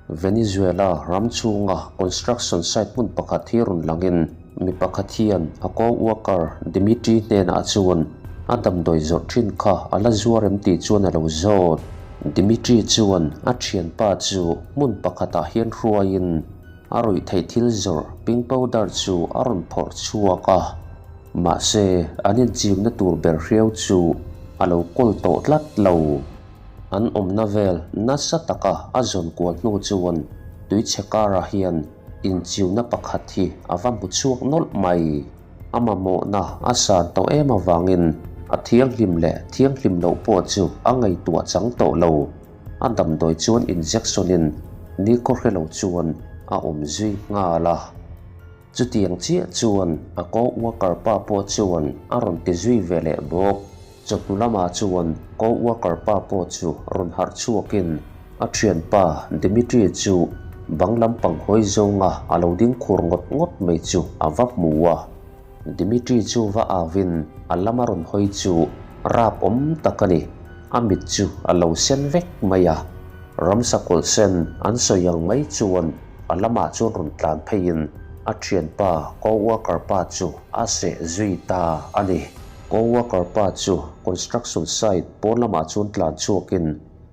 Venezuela ram chhunga construction site hmun pakhat hi rawn langin mi pakhat hian a co-worker Dimitri hnenah chuan a damdawi zawrh thin kha a la zuar em tih chuan a lo zawt. Dimitri chuan a thianpa chu hmun pakhatah hian hruaiin a ruih theih thil zawrh pink powder chu a rawn phawrh chhuak a, mahse an inchimna tur ber hriau chu a lo kawl tawh tlat lo. An awmna vel nasa taka a zawn kual hnu chuan tuichhe karah hian inchiuna pakhat hi a va hmu chhuak nawlh mai. A mamawhna a san tawh em avangin a thianghlim leh thianghlim loh pawh chu a ngaihtuah chang tawh lo. A damdawi chuan injection in nikhaw hre lo chuan a awm zui nghal a. Chutiang chiah chuan a co-worker pa pawh chuan a rawn ti zui ve leh bawk. Chawhnu lamah chuan co-worker pa pawh chu rawn harh chhuakin a thianpa Dimitri chu bang lampang hawi zawnga a lo ding khur ngawt ngawt mai chu a va hmu a. Dimitri chu va avin a lama rawn hawi chu rap awm tak a ni. A mit chu a lo sen vek mai a. Ramsa kawlh sen an sawi ang mai chuan a lamah chuan rawn tlan pheiin a thianpa co-worker pa chu a seh zui ta a ni. Co-worker pa chu construction site pawn lamah chuan tlan chhuakin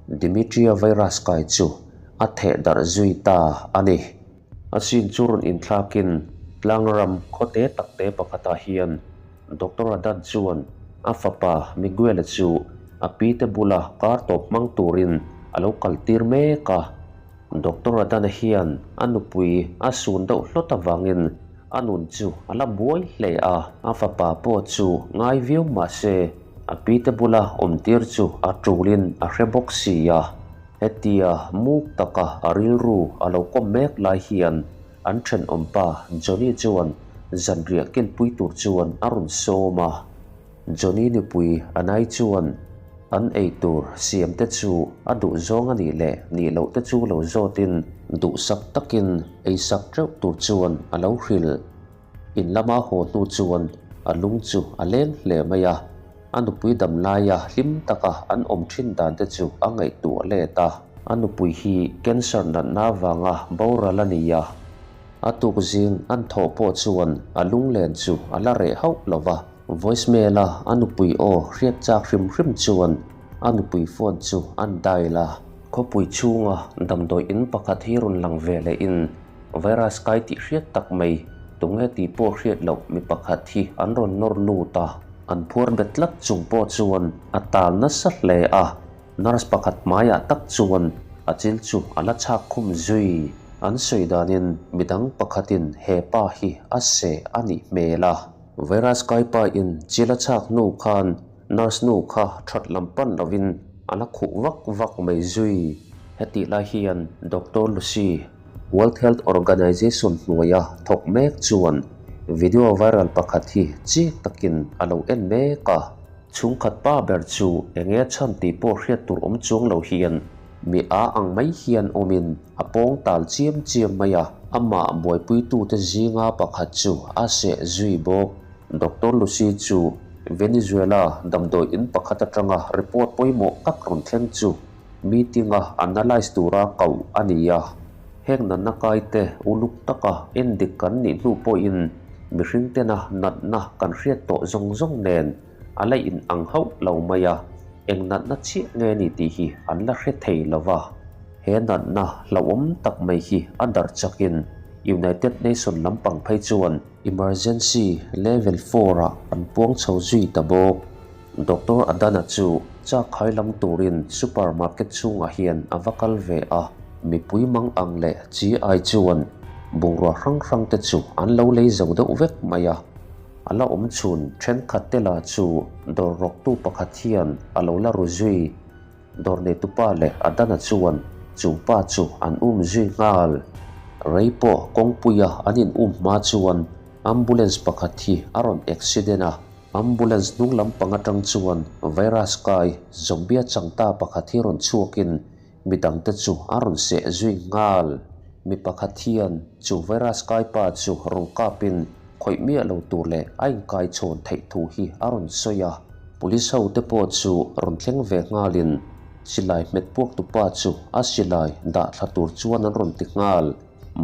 Dimitria virus kai chu a theh darh zui ta a ni. A sin chu rawn inthlakin tlangram khawte takte pakhatah hian Doctor Adan chuan a fapa Miguel-a chu a pite bula kar tawp hmang turin a lo kaltir mek a. Doctor Adana hian a nupui a sun deuh hlawt avangin a nun chu a la buai hle a, a fapa pawh chu ngai viau mah se a pite bula awmtir chu a tulin a hre bawk si a. Hetia muk taka a rilru a lo kawm mek lai hian an thenawmpa Johnny chuan zanriah kilpui tur chuan a rawn sawm a. Johnny nupui Anai chuan an ei tur siam te chu a duh zawng a nih leh nih loh te chu lo zawtin duhsak takin ei sak teuh tur chuan a lo hrilh. In lama haw hnu chuan a lung chu a leng hle mai a, a nupui dam laia hlim taka an awm thin dan te chu a ngaihtuah let a. A nupui hi cancer natna avanga boral a ni a, a tuk zing an thawh pawh chuan a lunglen chu a la reh hauh lo va. Voicemail a a nupui aw hriat chak hrim hrim chuan a nupui phone chu an dial a. Khawpui chhunga damdawi in pakhat hi rawn lang ve leh in Virus kai tih hriat tak mai, tunge tih pawh hriat loh mi pakhat hi an rawn nawr lut a, an phuar bet tlat chung pawh chuan a tal nasa hle a, nurse pakhat hmaiah tak chuan a chil chu a la chhak khum zui. An sawi danin midang pakhatin he pa hi a seh a nih hmel a. Virus kai pa in chil a chhak hnu khan nurse nu kha that lam pan lovin a la khuh vak vak mai zui. Hetih lai hian Doctor Lucy World Health Organization hnuaia thawk mek chuan video viral pakhat hi chik takin a lo en mek a. Chhungkhat pa ber chu enge chhan tih pawh hriat tur awm chuang lo hian mi a ang mai hian awmin a pawng tal chiam chiam mai a. Amah buaipuitute zinga pakhat chu a seh zui bawk. Doctor Lucy chu Venezuela damdawi in pakhat atanga report pawimawh tak rawn thleng chu Meeting-a analyse tura koh a ni a, heng natna kaite uluk taka endik kan nih hnu pawhin mihring tena natna kan hriat tawh zawng zawng nen a la in ang hauh lo mai a, eng natna chiah nge ni tih hi an la hre thei lo va. He natna hlauhawm tak mai hi a darh chakin United Nation lampang phei chuan Emergency Level 4-ah an puang chho zui ta bawk. Doctor Adana chu chak khai lam turin super market chhungah hian a va kal ve a, mipui mang ang leh chi ai chuan bungrua hrang hrang te chu an lo lei zo deuh vek mai a. A la awm chhun thenkhat te la chu dawr rawktu pakhat hian a lo la ru zui. Dawr neitupa leh Adana chuan chu pa chu an um zui nghal. Rei pawh kawngpuia an in um hma chuan ambulance pakhat hi a rawn accident a. Ambulance hnung lampang atang chuan virus kai zombie changta pakhat hi rawn chhuakin midangte chu a rawn seh zui nghal. Mi pakhat hian chu virus kai pa chu rawn kapin khawih miah lo tur leh a inkai chhawn theih thu hi a rawn sawi a. Police ho te pawh chu rawn thleng ve nghalin Silai hmet puak tupa chu a silai dah thla tur chuan an rawn ti nghal.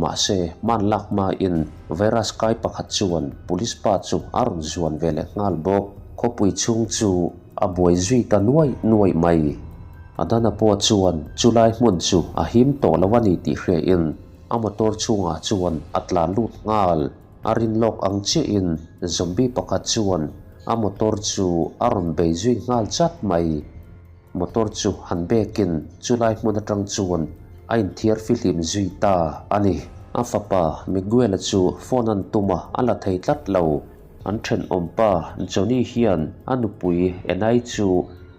Mahse, hman lak hmain virus kai pakhat chuan police pa chu a rawn zuan ve leh nghal bawk. Khawpui chhung chu a buai zui ta nuai nuai mai. Adana pawh chuan chulai hmun chu a him tawh lo a ni tih hriain a motor chhungah chuan a tlan lut nghal. A rin lawk ang chiahin zombie pakhat chuan a motor chu a rawn bei zui nghal chat mai. Motor chu han bekin chulai hmun atang chuan a inthiar fihlim zui ta a ni. A fapa Miguel-a chu phone an tum a, a la thei tlat lo. An thenawmpa Johnny hian a nupui Enai chu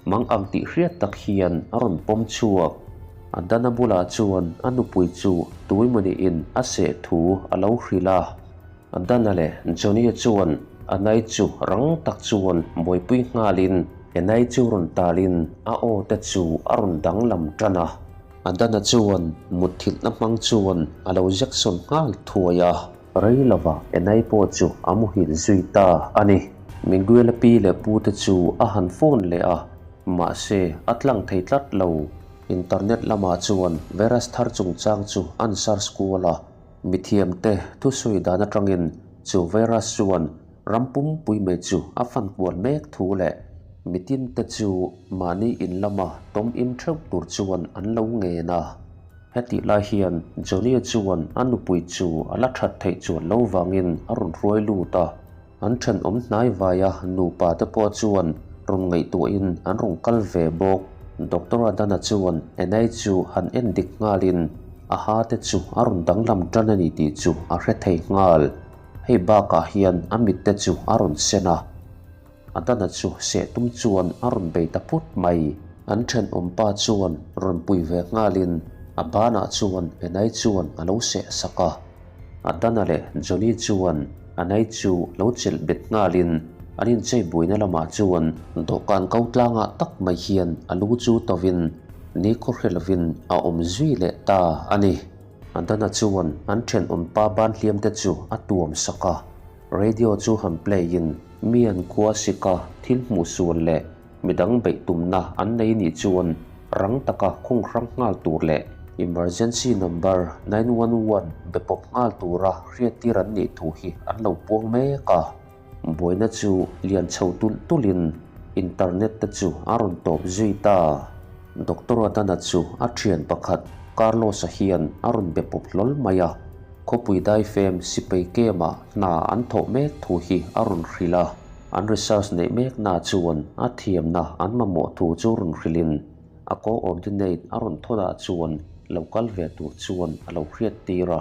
mang ang tih hriat tak hian a rawn pawm chhuak. Adana bulah chuan a nupui chu tuimawniin a seh thu a lo hrilh a. Adana leh Johnny-a chuan Anai chu rang tak chuan buaipui nghalin Enai chu rawn talin a aw te chu a rawn danglam tan a. Adana chuan mutthilhna hmang chuan a lo Jackson nghal thuai a. Rei lova Enai pawh chu a muhil zui ta a ni. Miguel-a pi leh pu te chu a han phone leh a, mahse a tlang thei tlat lo. Internet lamah chuan virus thar chungchang chu an search kual a. Mithiamte thusawi dan atangin chu virus chuan ram pumpui mai chu a fan kual mek thu leh mitinte chu mahni in lama tawm im theuh tur chuan an lo ngen a. Hetih lai hian Johnny-a chuan a nupui chu a la that theih chuan lo vangin a rawn hruai lut a. An thenawm hnai vaia nupa te pawh chuan rawn ngaihtuahin an rawn kal ve bawk. Doctor Adana chuan Enai chu han en dik nghalin a ha te chu a rawn danglam tan a ni tih chu a hre thei nghal. Hei bakah hian a mit te chu a rawn sen a. Adana chu seh tum chuan a rawn bei ta phut mai. An thenawm pa chuan rawn pui ve nghalin a banah chuan Enai chuan a lo seh sak a. Adana leh Johnny chuan Anai chu lo chelh bet nghalin an inchei buaina lamah chuan dawhkan ko tlangah tak mai hian a lu chu tovin ni khaw hre lovin a awm zui leh ta a ni. Adana chuan an thenawm pa ban hliam te chu a tuam sak a, radio chu han play in mi an khua sika thil hmuh sual leh Midang beih tumna an nei nih chuan rang taka khung hrang nghal tur leh emergency number 911 be pawp nghal tura hriattir an nih thu hi an lo puang mek a. Buaina chu lian chho tulh tulhin internet te chu a rawn tawp zui ta. Doctor Adana chu a thian pakhat Carlos-a hian a rawn be pawp hlawl mai a, khawpui daifem sipai camp-ah hna an thawh mek thu hi a rawn hrilh a. An research neih mekna chuan a thiamna an mamawh thu chu rawn hrilhin a coordinate a rawn thawtah chuan lo kal ve tur chuan a lo hriat tir a.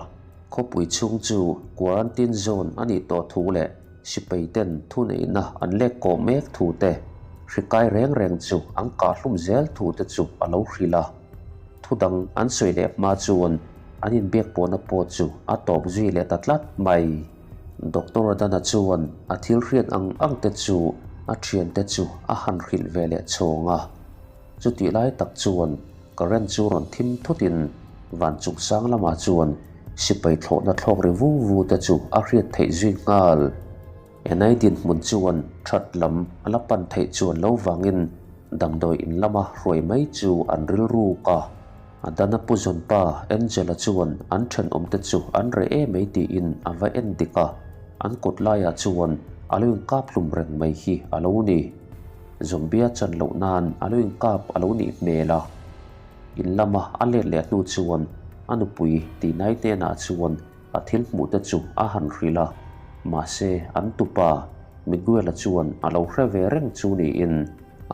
Khawpui chhung chu quarantine zone a nih tawh thu leh sipai ten thuneihna an lek kawh mek thu te, hri kai reng reng chu an kah hlum zel thu te chu a lo hrilh a. Thudang an sawi leh hma chuan an inbiak pawhna pawh chu a tawp zui leh ta tlat mai. Doctor Adana chuan a thil hriat ang ang te chu a thiante chu a han hrilh ve leh chhawng a. Chutih lai tak chuan current chu rawn thim thutin van chung sang lamah chuan sipai thlawhna thlawk ri vu vu te chu a hriat theih zui nghal. Enai dinhmun chuan that lam a la pan theih chuan lo vangin damdawi in lama hruai mai chu an rilruk a. Adana pu zawnpa Angela chuan an thenawmte chu an reh em mai tiin a va en dik a, an kut laiah chuan a lo inkap hlum reng mai hi a lo ni. Zombie a chan loh nan a lo inkap a lo nih hmel a. In lama a let leh hnu chuan a nupui Tinai hnenah chuan a thil hmuh te chu a han hrilh a, mahse an tupa Miguel-a chuan a lo hre ve reng chu niin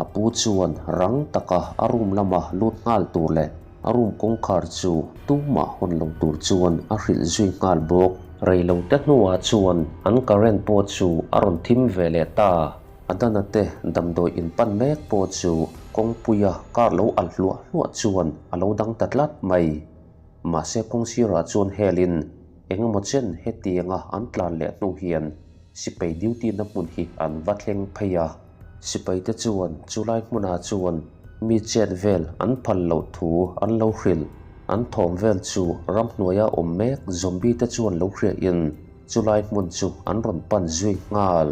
A pu chuan rang taka a room lama lut nghal tur leh a room kawngkhar chu tumah hawn lo tur chuan a hrilh zui nghal bawk. Reilote hnuah chuan an current pawh chu a rawn thim ve leh ta. Adana te damdawi in pan mek pawh chu kawngpuia car lo alh hluah hluah chuan a lo dang ta tlat mai. Mahse kawngsirah chuan helin engemaw chen hetianga an tlan leh hnu hian sipai duty na hmun hi an va thleng phei a. Sipaite chuan chulai hmunah chuan mi chet vel an phal loh thu an lo hrilh. An thawm vel chu ramhnuaia awm mek zombie te chuan lo hriahin chulai hmun chu an rawn pan zui nghal.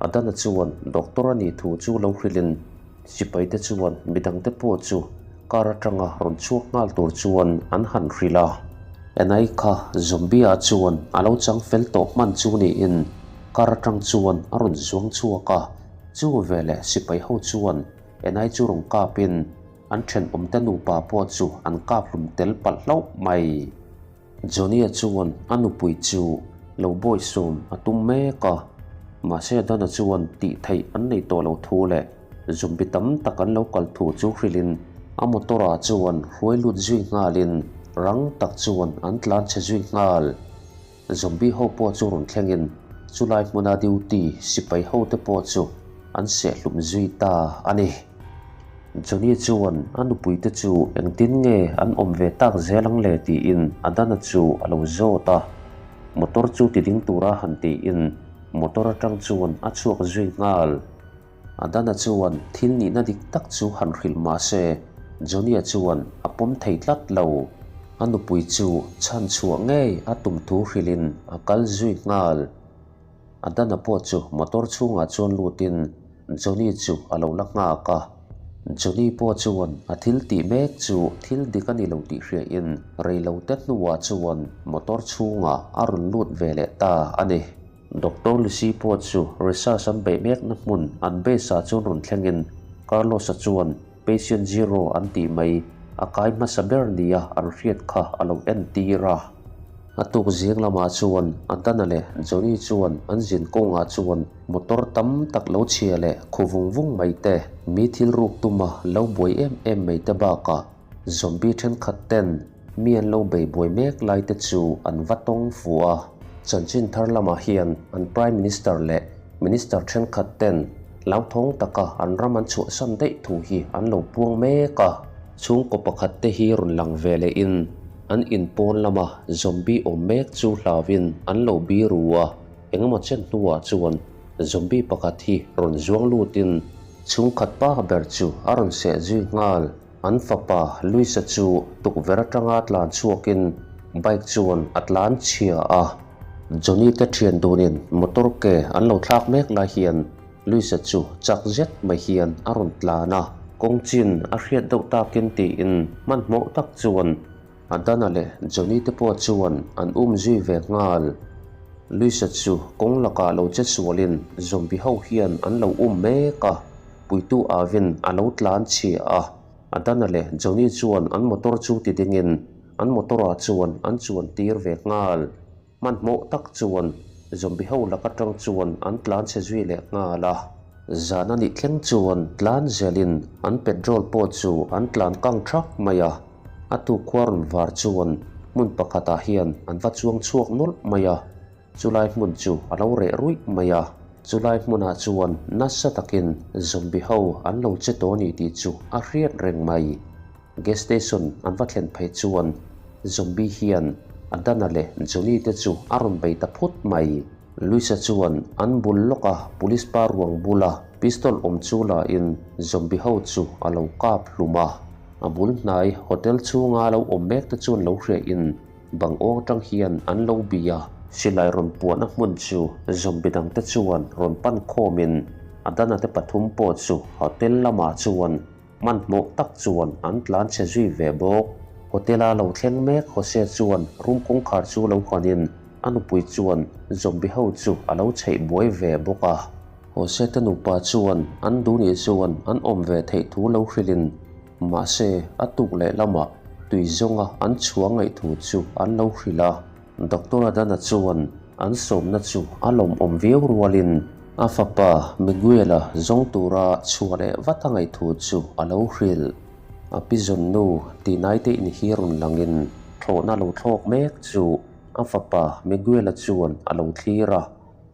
Adana chuan doctor a nih thu chu lo hrilhin sipaite chuan midangte pawh chu Car atanga rawn chhuak nghal tur chuan an han hrilh a. Enai kha Zombie-a chuan a lo chang fel tawh hman chu niin car atang chuan a rawn zuang chhuak a. Chu veleh sipai ho chuan Enai chu rawn kapin an thenawmte nupa pawh chu an kap hlum tel palh hlauh mai. Johnny-a chuan a nupui chu lo bawisawm a tum mek a, mahse Dana chuan tih theih an nei tawh lo thu leh zombie tam tak an lo kal thu chu hrilhin a motor-ah chuan hruai lut zui nghalin rang tak chuan an tlan chhe zui nghal. Zombie ho pawh chu rawn thlengin chulai hmuna duty sipai ho te pawh chu an sehhlum zui ta a ni. Johnny chuan a nupui te chu engtin nge an awm ve tak zel ang le tiin Adana chu a lo zawt a. Motor chu ti ding tura han tiin motor atang chuan a chhuak zui nghal. Adana chuan thil nihna dik tak chu han hrilh mah se Johnny-a chuan a pawm thei tlat lo. A nupui chu chhan chhuah ngei a tum thu hrilhin a kal zui nghal. Adana pawh chu motor chhungah chuan lutin Johnny chu a lo la nghak a. Johnny pawh chuan a thil tih mek chu thil dik a ni lo tih hriain reilote hnuah chuan motor chhungah a rawn lut ve leh ta a ni. Doctor Lucy pawh chu research an beih mekna hmun an base ah chuan rawn thlengin Carlos-a chuan patient zero an tih mai a kai hmasa ber nia an hriat kha a lo entir a. A tuk zing lamah chuan Adana leh Johnny chuan an zin kawngah chuan motor tam tak lo chhia leh khu vung vung mai te, mi thil ruk tuma lo buai em em mai te bakah zombie thenkhat ten mi an lo bei buai mek lai te chu an va tawng fu a. Chanchin thar lamah hian an Prime Minister leh Minister thenkhat ten hlauthawng taka an ram an chhuahsan daih thu hi an lo puang mek a. Chhungkaw pakhat te hi rawn lang ve lehin an in pawn lama zombie awm mek chu hlauin an lo biru a, engemaw chen hnuah chuan zombie pakhat hi rawn zuang lutin chhungkhat pa ber chu a rawn seh zui nghal. An fapa Luisa chu tukverh atanga tlan chhuakin bike chuan a tlan chhia a. Johnny te thian dunin motor ke an lo thlak mek lai hian Luisa chu chak zet mai hian a rawn tlan a, kawng chin a hriat deuh takin tiin hmanhmawh tak chuan Adana leh Johnny te pawh chuan an um zui ve nghal. Luisa chu kawng lakah lo che sualin zombie ho hian an lo um mek a, puitu Avin a lo tlan chhia a. Adana leh Johnny chuan an motor chu ti dingin an motor ah chuan an chuan tir ve nghal. Hmanhmawh tak chuan zombie ho lak atang chuan an tlan chhe zui leh nghal a. Zan a nih thleng chuan tlan zelin an petrol pawh chu an tlan kang thak mai a. A tuk khua rawn var chuan hmun pakhatah hian an va chuang chhuak nawlh mai a, chulai hmun chu a lo reh ruih mai a. Chulai hmunah chuan nasa takin zombie ho an lo che tawh a ni tih chu a hriat reng mai. Gas station an va thlen phei chuan zombie hian Adana leh Johnny te chu a rawn bei ta phut mai. Luisa chuan an bul lawka police pa ruang bula pistol awm chu la in zombie ho chu a lo kap hlum a. A bul hnai hotel chhunga lo awm mek te chuan lo hria in bang awng atang hian an lo bi a. Silai rawn puahna hmun chu zombie dang te chuan rawn pan khawm in Adana te pathum pawh chu hotel lamah chuan Hmanhmawh tak chuan an tlan chhe zui ve bawk. Hotel-a lo thleng mek Jose chuan room kawngkhar chu lo hawn-in a nupui chuan zombie ho chu a lo chheih buai ve bawk a. Jose te nupa chuan an duh nih chuan an awm ve theih thu lo hrilhin mahse a tuk leh lamah tui zawnga an chhuah ngaih thu chu an lo hrilh a. Doctor Adana chuan an sawmna chu a lawmawm viau rualin a fapa Miguel-a zawng tura chhuah leh vat a ngaih thu chu a lo hrilh. A pi zawnnu Tinaite in hi rawn langin thlawhna lo thlawk mek chu a fapa Miguel-a chuan a lo thlir a.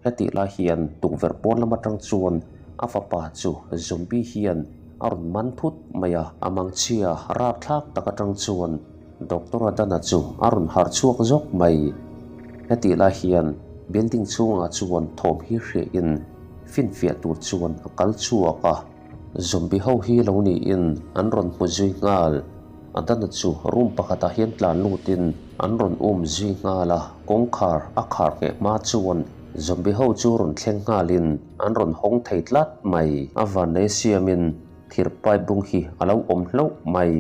Hetih lai hian tukverh pawn lam atang chuan a fapa chu zombie hian a rawn man thut mai a. A mangchhia rapthlak tak atang chuan Doctor Adana chu a rawn harh chhuak zawk mai. Hetih lai hian building chhungah chuan thawm hi hriahin finfiah tur chuan a kal chhuak a. Zombie ho hi lo niin an rawn hmu zui nghal. Adana chu room pakhatah hian tlan lutin an rawn um zui nghal a, kawngkhar a khar ngheh hma chuan zombie ho chu rawn thleng nghalin an rawn hawng thei tlat mai. A vannei siamin thir pipe bung hi a lo awm hlauh mai.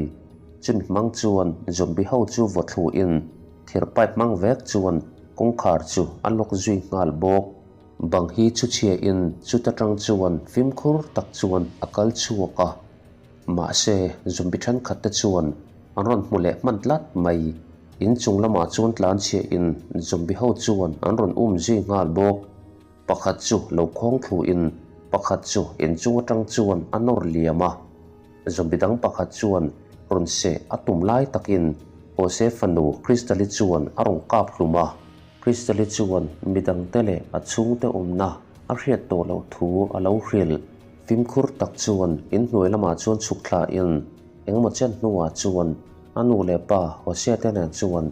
Chumi hmang chuan zombie ho chu vaw thlu in thir pipe hmang vek chuan kawngkhar chu a lock zui nghal bawk. Bang hi chu chhia in chuta tang chuan fimkhur tak chuan a kal chhuak a. Mahse zombie thenkhat te chuan an rawn hmu leh hman tlat mai. In chung lamah chuan tlan chhia in zombie ho chuan an rawn um zui nghal bawk. Pakhat chu lo khawng thlu in pakhat chu in chung atang chuan a nawr liam a. Zombie dang pakhat chuan rawn seh a tum lai takin Jose fanu Crystal-i chuan a rawn kap hlum a. Crystal-i chuan midangte leh a chhungte awmna a hriat tawh loh thu a lo hrilh. Fimkhur tak chuan inhnuai lamah chuan chhuk thlain engemaw chen hnuah chuan a nu leh pa Jose te nen chuan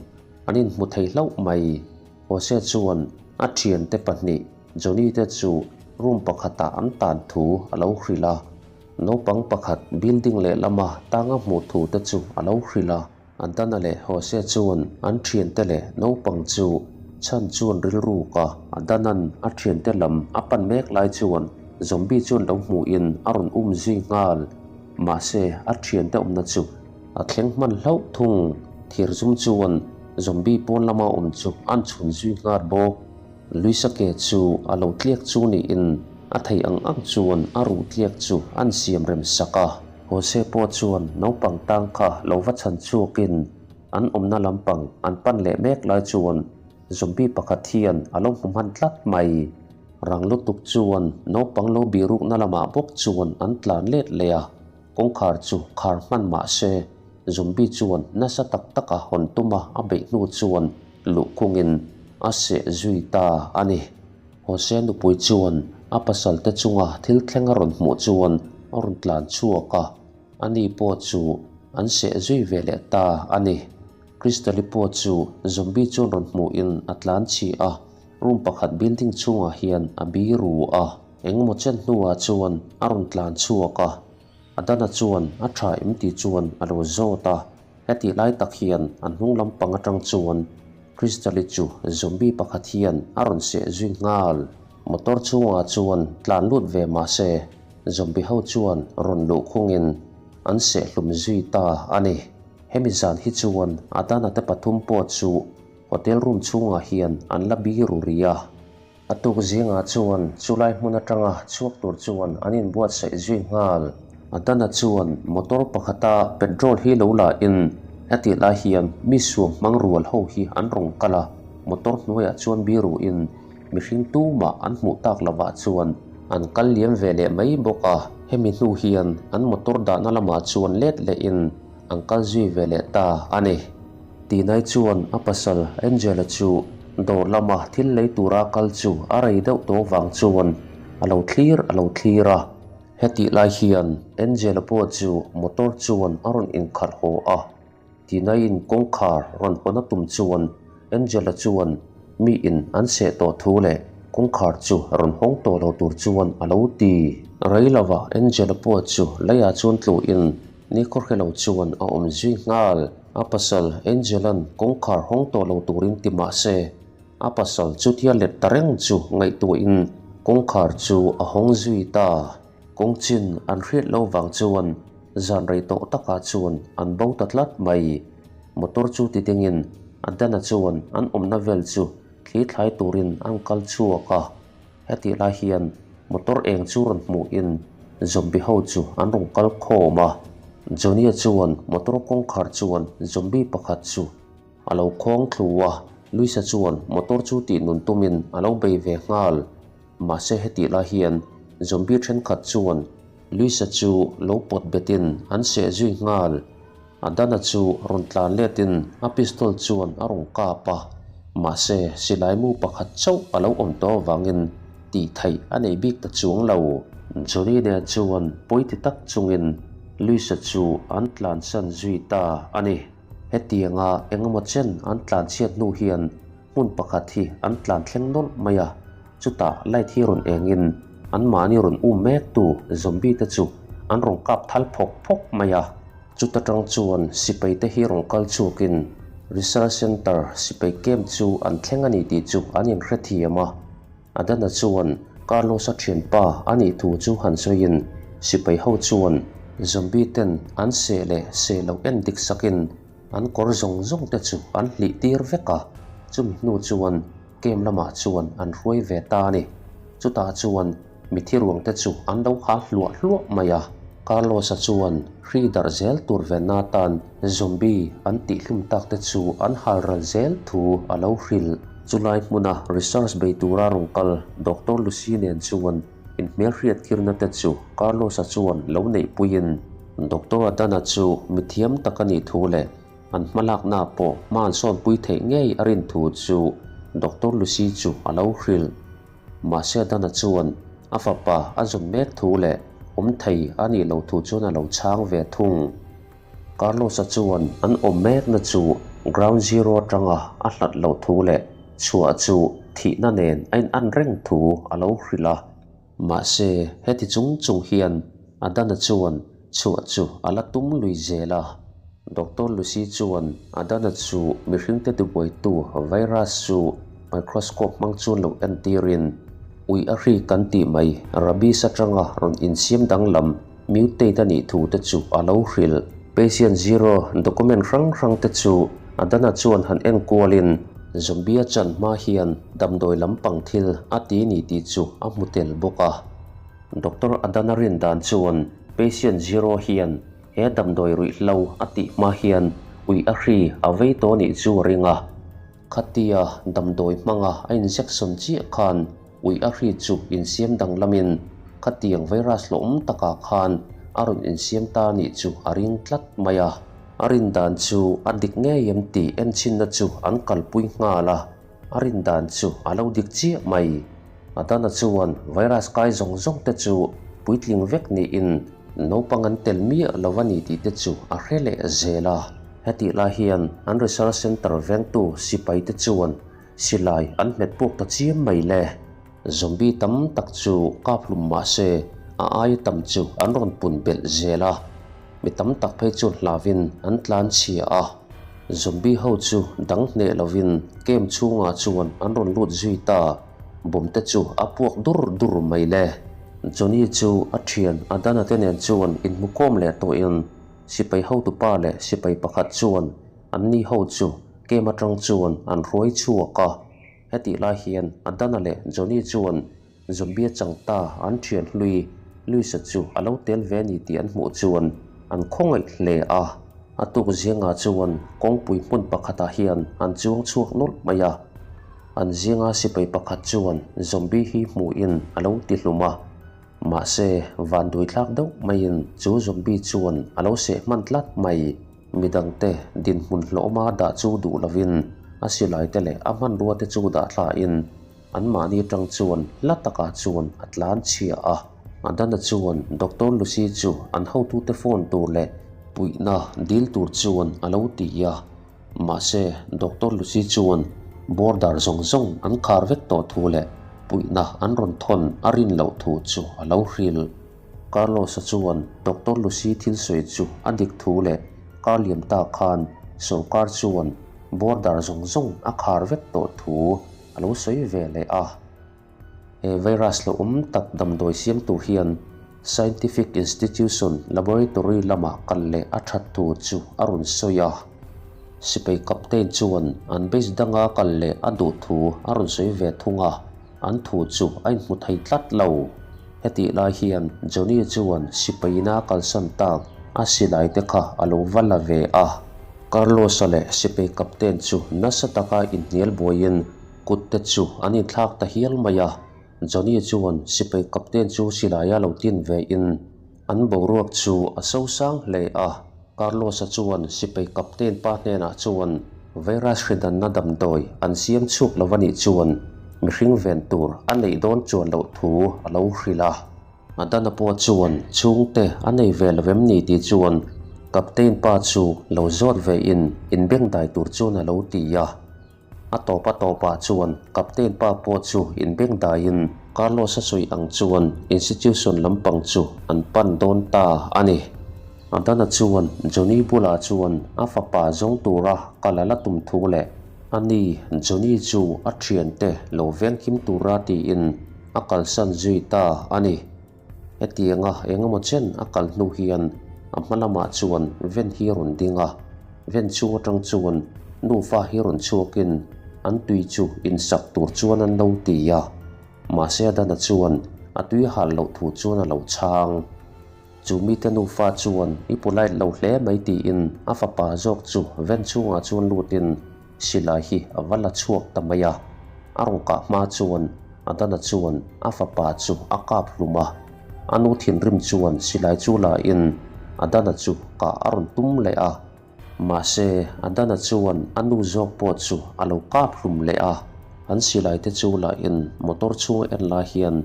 an inhmu thei hlauh mai. Jose chuan a thiante pahnih Johnny te chu room pakhatah an tan thu a lo hrilh a. Naupang pakhat building lehlama tanga hmuh thu te chu a lo hrilh a. Adana leh Jose chuan an thiante leh naupang chu chhan chuan rilruk a. Adana'n a thiante lam a pan mek lai chuan zombie chuan lo hmuhin a rawn um zui nghal. Mahse a thiante awmna chu a thleng hman hlauh thung. Thir zum chuan zombie pawn lama awm chu an chhun zui nghal bawk. Luisa ke chu a lo tliak chu niin a thei ang ang chuan a ruh tliak chu an siam rem sak a. Jose pawh chuan naupang tang kha lo va chhan chhuakin an awmna lampang an pan leh mek lai chuan zombie pakhat hian a lo hmu hman tlat mai. Rang lutuk chuan naupang lo birukna lamah bawk chuan an tlan let leh a, kawngkhar chu khar hman mah se zombie chuan nasa tak taka hawn tuma a beih hnu chuan luhkhungin a seh zui ta a ni. Jose nupui chuan a pasalte chunga thil thleng a rawn hmuh chuan a rawn tlan chhuak a, ani pawh chu an seh zui ve leh ta a ni. Crystal-i pawh chu zombie chuan rawn hmuhin a tlan chhi a, room pakhat building chhungah hian a bi ru a. Engemaw chen hnuah chuan a rawn tlan chhuak a, Adana chuan a tha em tih chuan a lo zawt a. Hetih lai tak hian an hnung lampang atang chuan Crystal-i chu zombie pakhat hian a rawn seh zui nghal. Motor chhungah chuan tlan lut ve mah se zombie ho chuan rawn luh khungin an seh hlum zui ta a ni. Hemi zan hi chuan Adana te pathum pawh chu hotel room chhungah hian an la biru rih a. A tuk zingah chuan chulai hmun atanga chhuak tur chuan an inbuatsaih zui nghal. Adana chuan motor pakhata petrol hi lo la in hetih lai hian mi suam hmang rual ho hi an rawn kal a, motor hnuaiah chuan biru in mihring tumah an hmuh tak lovah chuan an kal liam ve leh mai bawk a. Hemi hnu hian an motor dahna lamah chuan let leh in an kal zui ve leh ta a ni. Tinai chuan a pasal Angela chu dawr lama thil lei tura kal chu a rei deuh tawh vang chuan a lo thlir a lo thlir a. Hetih lai hian Angela pawh chu motor chuan a rawn inkhalh haw a. Tinaiin kawngkhar rawn hawn a tum chuan Angela chuan miin an seh tawh thu leh kawngkhar chu rawn hawng tawh lo tur chuan a lo ti. Rei lova Angela pawh chu leiah chuan tluhin Ni khawhre lo chuan a awm zui nghal. A pasal Angel-a'n kawngkhar hawng tawh lo turin ti mah se, a pasal chutia let ta reng chu ngaihtuahin kawngkhar chu a hawng zui ta. Kawng chin an hriat lo vang chuan zan rei tawh takah chuan an bo ta tlat mai. Motor chu ti dingin Adana chuan an awmna vel chu thli thlai turin an kal chhuak a. Hetih lai hian motor eng chu rawn hmuhin zombie ho chu an rawn kal khawm a. Johnny-a chuan motor kawngkhar chuan zombie pakhat chu a lo khawng thlu a, Luisa chuan motor chu tih nun tumin a lo bei ve nghal. Mahse hetih lai hian zombie thenkhat chuan Luisa chu lo pawt betin an seh zui nghal. Adana chu rawn tlan letin a pistol chuan a rawn kap a, mahse silai mu pakhat chauh a lo awm tawh avangin tih theih a nei bik ta chuang lo. Johnny nen chuan pawi ti tak chungin Luisa chu an tlansan zui ta a ni. Hetianga engemaw chen an tlanchhiat hnu hian hmun pakhat hi an tlan thleng nawlh mai a, chutah light hi rawn engin anmahni rawn um mek tu zombie te chu an rawn kap thal phawk phawk mai a. Chuta tang chuan sipai te hi rawn kal chhuakin Research Center sipai camp chu an thleng a ni tih chu an inhrethiam a. Adana chuan Carlos-a thianpa a nih thu chu han sawiin sipai ho chuan Zombie ten an seh leh seh loh en dik sakin an kawr zawng zawng te chu an hlih tir vek a, chumi hnu chuan camp lamah chuan an hruai ve ta a ni. Chutah chuan mithi ruang te chu an lo hal hluah hluah mai a. Carlos-a chuan hri darh zel tur venna atan zombie an tihhlum tak te chu an hal ral zel thu a lo hrilh. Chulai hmuna research bei tura rawn kal Doctor Lucy nen chuan inhmelhriat tirna te chu Carlos-a chuan lo neihpuiin Doctor Adana chu mithiam tak a nih thu leh an hmalakna pawh hma an sawnpui theih ngei a rin thu chu Doctor Lucy chu a lo hrilh. Mahse Adana chuan a fapa a zawn mek thu leh awm thei a nih loh thu chuan a lo chhang ve thung. Carlos-a chuan an awm mekna chu Ground Zero atanga a hlat loh thu leh chhuah chu thihna nen a inan reng thu a lo hrilh a. Mahse, heti chung chung hian Adana chuan chhuah chu a la tum lui zel a. Doctor Lucy chuan Adana chu mihringte tibuaitu virus chu microscope hmang chuan lo entirin, Ui a hri kan tih mai, rabies atanga rawn insiam danglam Mutate a nih thu te chu a lo hrilh. Patient Zero document hrang hrang te chu Adana chuan han en kualin Zombie a chan hma hian damdawi lampang thil a ti ni tih chu a hmu tel bawk a. Doctor Adana rin dan chuan Patient Zero hian he damdawi ruihhlo a tih hma hian ui a hri a vei tawh nih chu a ring a. Khatia damdawi hmanga a injection chiah khan ui a hri chu insiam danglamin khatiang virus hlawhawm takah khan a rawn insiam ta nih chu a ring tlat mai a. A rin dan chu a dik ngei em tih enchhinna chu an kalpui nghal a, a rin dan chu a lo dik chiah mai. Adana chuan virus kai zawng zawng te chu puitling vek niin naupang an tel miah lo a ni tih te chu a hre leh zel a. Hetih lai hian an research centre vengtu sipai te chuan silai an hmet puak ta chiam mai le. Zombie tam tak chu kap hlum mah se a aia tam chu an rawn pun belh zel a. Mi tam tak phei chuan hlavin an tlan chhia a. Zombie ho chu dang hneh lovin camp chhungah chuan an rawn lut zui ta. Bomb te chu a puak dur dur mai le. Johnny chu a thian Adana te nen chuan inhmukawm leh tawhin Sipai hotupa leh sipai pakhat chuan anni ho chu camp atang chuan an hruai chhuak a. Hetih lai hian Adana leh Johnny chuan Zombie chang ta an thian hlui Luisa chu a lo tel ve a ni tih an hmuh chuan an khawngaih hle a. A tuk zingah chuan kawngpui hmun pakhatah hian an chuang chhuak nawlh mai a. An zinga sipai pakhat chuan zombie hi hmuhin a lo ti hlum a. Mahse, vanduithlak deuh maiin chu zombie chuan a lo seh hman tlat mai. Midangte dinhmun hlawhma dah chu duh lovin a silaite leh a hmanruate chu dah thlain anmahni atang chuan hla takah chuan a tlan chhia a. Adana chuan Doctor Lucy chu an hotute phone tur leh puihna dil tur chuan a lo ti a. Mahse, Doctor Lucy chuan border zawng zawng an khar vek tawh thu leh puihna an rawn thawn a rin loh thu chu a lo hrilh. Carlos-a chuan Doctor Lucy thil sawi chu a dik thu leh kar liam ta khan sawrkar chuan border zawng zawng a khar vek tawh thu a lo sawi ve leh a. He virus lo awm tak damdawi siam tur hian Scientific Institution Laboratory lamah kal leh a that thu chu a rawn sawi a. Sipai captain chuan an base danga kal leh a duh thu a rawn sawi ve thung a, an thu chu a inhmu thei tlat lo. Hetih lai hian Johnny chuan sipaina kalsan tak a silai te kha a lo va la ve a. Carlos-a leh sipai captain chu nasa taka inhnial buaiin Kut te chu an inthlak ta hial mai a, Johnny chuan sipai captain chu silaia lo tin ve in an boruak chu a sosang hle a. Carlos-a chuan sipai captain pa hnenah chuan virus hridanna damdawi an siam chhuak lo a nih chuan mihring ven tur a neih dawn chuan loh thu a lo hrilh a. Adana pawh chuan chhungte a nei ve lo em ni tih chuan captain pa chu lo zawt ve in inbengdai tur chuan a lo ti a. A tawp a tawpah chuan Captain pa pawh chu inbengdaiin Carlos-a sawi ang chuan institution lampang chu an pan dawn ta a ni. Adana chuan Johnny bulah chuan a fapa zawng tura kal a la tum thu leh ani Johnny chu a thiante lo vengkim tura tiin a kalsan zui ta a ni. Hetianga engemaw chen a kal hnu hian A hma lamah chuan ven hi a rawn ding a, ven chhung atang chuan nufa hi rawn chhuakin an tui chu insak tur chuan an lo ti a. Mahse Adana chuan a tui hal loh thu chuan a lo chhang. Chu mite nufa chuan i polite lo hle mai tiin a fapa zawk chu ven chhungah chuan lutin silai hi a va la chhuak ta mai a. A rawn kah hma chuan Adana chuan a fapa chu a kap hlum a. A nu thinrim chuan silai chu la in Adana chu kah a rawn tum leh a. Mahse Adana chuan a nu zawk pawh chu a lo kap hlum leh a. An silai te chu la in motor chhung en lai hian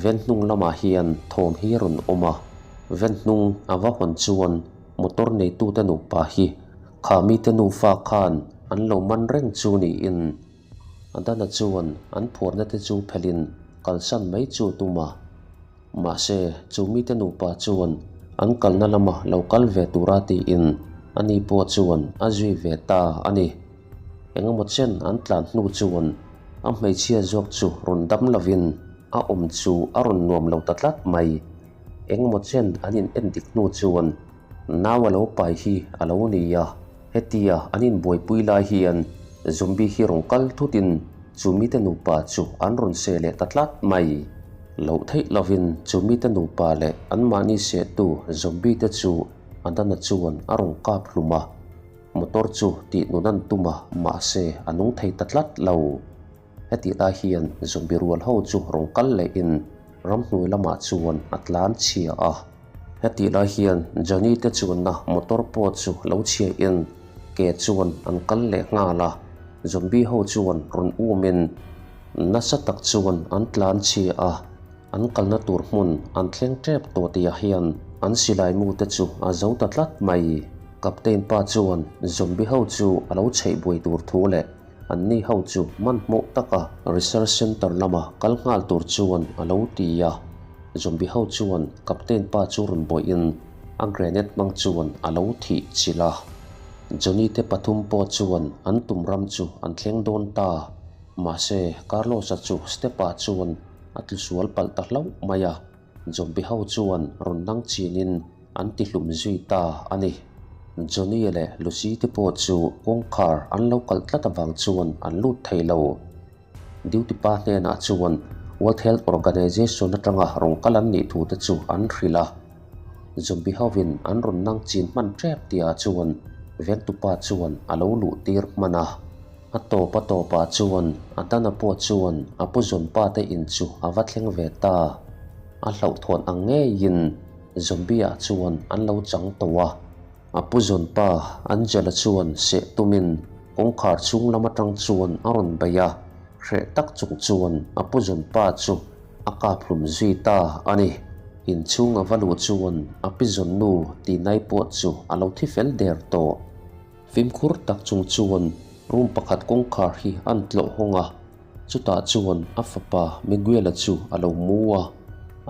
ven hnung lamah hian thawm hi a rawn awm a. Ven hnung a va hawn chuan motor neitute nupa hi kha mite nufa khan an lo man reng chu niin Adana chuan an phuarna te chu phelhin kalsan mai chu a tum a. Mahse, chu mite nupa chuan an kalna lama lo kal ve tura tiin ani pawh chuan a zui ve ta a ni. Engemaw chen an tlan hnu chuan a hmeichhia zawk chu rawn dam lovin a awm chu a rawn nuam lo ta tlat mai. Engemaw chen an in en dik hnu chuan nau a lo pai hi a lo ni a, hetia an inbuaipui lai hian zombie hi rawn kal thutin chu mite nupa chu an rawn seh leh ta tlat mai. Loh theih lovin chu mite nupa leh anmahni sehtu zombie te chu Adana chuan a rawn kap hlum a, motor chu tih nun an tum a, mahse a nung thei ta tlat lo. Hetih lai hian zombie rual ho chu rawn kal lehin ramhnuai lamah chuan a tlan chhia a. Hetih lai hian Johnny te chuanna motor pawh chu lo chhiahin ke chuan an kal leh nghal a, zombie ho chuan rawn umin nasa tak chuan an tlan chhia a. An kalna tur hmun an thleng tep tawh tihah hian an silai mu te chu a zo ta tlat mai. Captain pa chuan zombie ho chu a lo chheih buai tur thu leh Anni ho chu hmanhmawh taka Research Center lama kal nghal tur chuan a lo ti a. Zombie ho chuan Captain pa chu rawn bawihin a grenade hmang chuan a lo thih chilh a. Johnny te pathum pawh chuan an tum ram chu an thleng dawn ta. Mahse, Carlos-a chu step-ah chuan a tlu sual palh ta hlauh mai a. Zombie ho chuan rawn dang chinin an ti hlum zui ta a ni. Johnny leh Lucy te pawh chu kawngkhar an lo kalh tlat avang chuan an lut thei lo. Duty pa hnenah chuan World Health Organization atanga rawn kal an nih thu te chu an hrilh a. Zombie hovin an rawn nang chin hman tep tihah chuan vengtupa chuan a lo luh tir hman a. A tawp a tawpah chuan Adana pawh chuan a pu zawnpa te in chu a va thleng ve ta. A hlauhthawn ang ngeiin Zombie-ah chuan an lo chang tawh a. A pu zawnpa Angela chuan seh tumin kawngkhar chhung lam atang chuan a rawn bei a, hreh tak chung chuan a pu zawnpa chu a kap hlum zui ta a ni. Inchhung a va luh chuan a pi zawnnu Tinai pawh chu a lo thi fel der tawh. Fimkhur tak chung chuan room pakhat kawngkhar hi an tlawh hawng a, chutah chuan a fapa Miguel-a chu a lo mu a,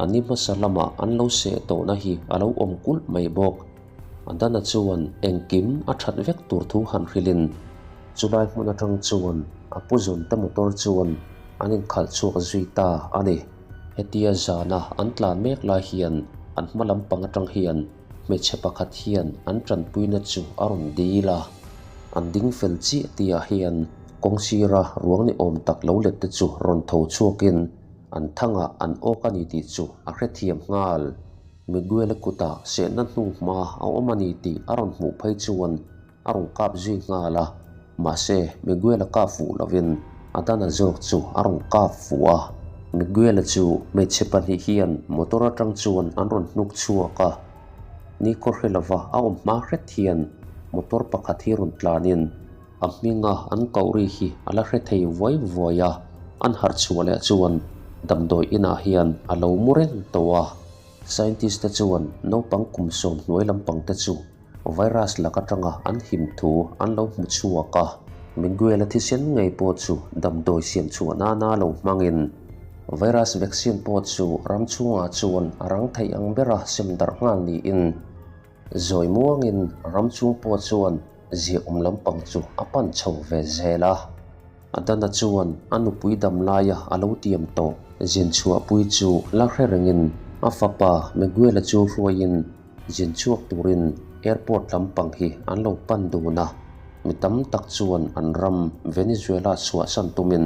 a ni hmasa lamah an lo seh tawhna hi a lo awm kulh mai bawk. Adana chuan engkim a that vek tur thu han hrilhin chulai hmun atang chuan a pu zawnte motor chuan an inkhalh chhuak zui ta a ni. Hetia zana an tlan mek lai hian an hma lampang atang hian Hmeichhe pakhat hian an tanpuina chu a rawn dil a, an ding fel chiah tihah hian kawng sira ruang ni awm tak lo let te chu rawn tho chhuakin an thangah an awk a ni tih chu a hrethiam nghal. Miguel-a kutah sehna hnuhma a awm a ni tih a rawn hmuh phei chuan a rawn kap zui nghal a, mahse Miguel-a kap fuh lovin Adana zawk chu a rawn kap fuh a. Miguel-a chu hmeichhe pahnih hian motor atang chuan an rawn hnuk chhuak a, ni kawr hre lova a awm hma hret hian motor pakhat hi rawn tlanin a hminga an koh ri hi a la hre thei vuai vuai a, an harh chhuah leh chuan damdawi inah hian a lo mu reng tawh a. Scientist te chuan naupang kum sawm hnuai lampang te chu Virus lak atanga an him thu an lo hmu chhuak a, Miguel-a thisen ngei pawh chu damdawi siam chhuah nana lo hmangin virus vaccine pawh chu ram chhungah chuan a rang theih ang bera sem darh nghal niin zawi muangin ram chhung pawh chuan ziahawm lampang chu a pan chho ve zel a. Adana chuan a nupui dam laia a lo tiam tawh zin chhuahpui chu la hre rengin a fapa Miguel-a chu hruaiin. zin chhuak turin airport lampang hi an lo pan dun a, mi tam tak chuan an ram Venezuela chhuahsan tumin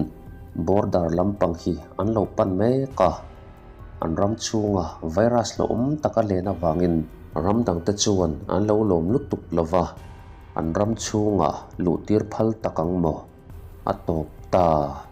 border lampang hi an lo pan mek a, an ram chhunga virus lo awm taka len avangin ram dangte chuan an lo lawm lutuk lova, an ram chhunga luhtir phal tak ang maw? A tawp ta.